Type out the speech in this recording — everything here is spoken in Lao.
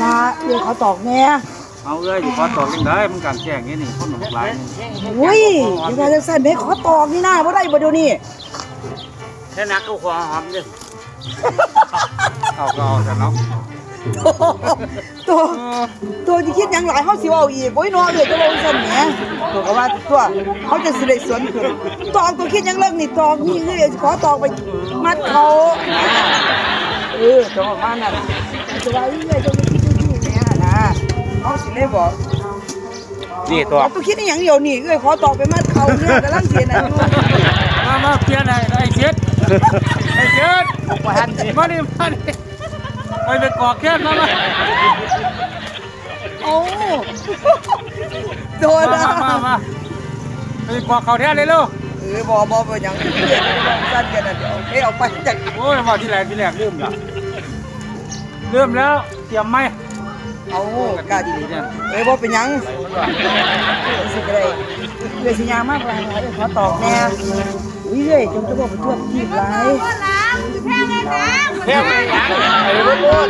ວ່າເອື້ອຍຂໍຕອກແດ່. ເອົາເອື້ອຍຊິຂໍຕອກຈັ່ງໃດ ມັນກາງແຈ້ງເດ້ນີ້ ຄົນມັນຫຼາຍນີ້. ໂອ້ຍ ຢ່າວ່າຈັ່ງຊັ້ນເດ້ ຂໍຕອກນີ້ນາ ບໍ່ໄດ້ບໍ່ດຽວນີ້. ແຕ່ໜັກກວ່າຫົວຫອມເດ້. ເອົາກໍເອົາຊະເນາະ. ໂຕ ໂຕ ໂຕຊິຄິດຫຍັງຫຼາຍ ເຮົາຊິເວົ້າອີກ. ໂອ້ຍເນາະ ເອື້ອຍຈະເວົ້າຈັ່ງຊັ້ນແໝ. ໂຕກໍວ່າຕົວະ ເຮົາຈັ່ງຊິໄດ້ສວນຂຶ້ນ. ຕອກ ໂຕຄິດຫຍັງເລິກນີ້ ຕອກນີ້ ເອື້ອຍຊິຂໍຕອກໄປມັດເຂົ້າ. ເອີ ໂຕປະມານນັ້ນ. ຈະວ່າເອື້ອຍເຈົ້າຊິຄິດຈັ່ງຊີ້ແໝນະ. ເຮົາຊິໄດ້ບອກ ນີ້ຕົວະ ໂຕຄິດອີ່ຫຍັງດຽວນີ້ ເອື້ອຍຂໍຕອກໄປມັດເຂົ້າເນຍ ກຳລັງຊິອັນນັ້ນຢູ່. ມາ ມາປ່ຽນໃຫ້ໄອ້ເຈັດ ໄອ້ເຈັດ ບໍ່ທັນ ມານີ້ ມານີ້ ໄປ ໄປກອກແຄ້ນມາ ມາ. ໂອ້ ໂຕນະ ມາ ມາ ມາ ໄປກອກເຂົ້າແທນເລີຍລູກ. ເອີ ບໍ່ ບໍ່ເປັນຫຍັງ ເອື້ອຍບໍ່ຊັ້ນກັນນະ ດຽວເອ ເອົາໄປຈັກ. ໂອ້ຍ ເວົ້າທີແລກ ທີແລກລືມລະ ລືມແລ້ວ ຕຽມໃໝ່. ເອົາ ກະດີເດີ ເອີ ບໍ່ເປັນຫຍັງ ຊິກະໄດ້ ເອື້ອຍຊິຍ່າງມາ ເອື້ອຍຂໍຕອກແດ່. ອຸ້ຍ ເອື້ອຍ ເຈົ້າຈະບໍ່ໄປທວດຈີບຫຼາຍ ແພງແຮງ ໄປເບິດໂລດ.